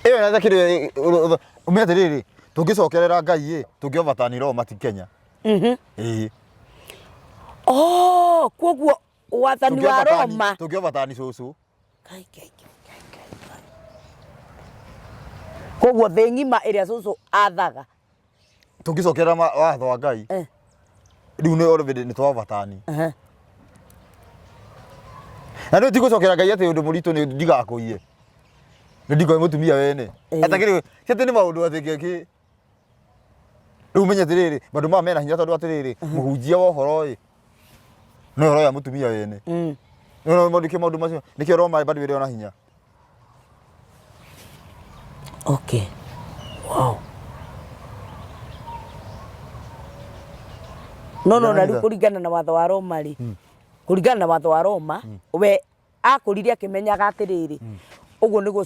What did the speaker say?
Ĩyo na kĩrĩa ũmenye atĩrĩrĩ, tũngĩcokerera Ngai ĩ, tũngĩovatani Roma ti Kenya. Ĩĩ. Oh, koguo wathani wa Roma. Tũngĩovatani cũcũ. Ngai, Ngai, Ngai, Ngai, Ngai, Ngai. Koguo thĩ ng'ima ĩrĩa cũcũ athaga. Tũngĩcokerera watho wa Ngai. Eh. Rĩu nĩ already nĩ twavatani. Aha. Na rĩu ti gũcokera Ngai atĩ ũndũ mũritũ nĩ ndigakũiye. Nĩ ndikoe mũtumia wene. Ĩĩ. Atakĩrĩ ti atĩ nĩ maũndũ atĩ ngeki. Rĩu menye atĩrĩrĩ, maũndũ maya mena hinya tondũ atĩrĩrĩ, mũhunjia wa ũhoro ĩ, nĩ ũhoro ya mũtumia wene. Nĩ maũndũ maũndũ macio, nĩkĩo Roma bado ĩrĩ ona hinya. Okay. Wow. No no na rĩu kũringana na watho wa Roma rĩ, kũringana na watho wa Roma, we akũrire akĩmenyaga atĩrĩrĩ, ũguo nĩguo.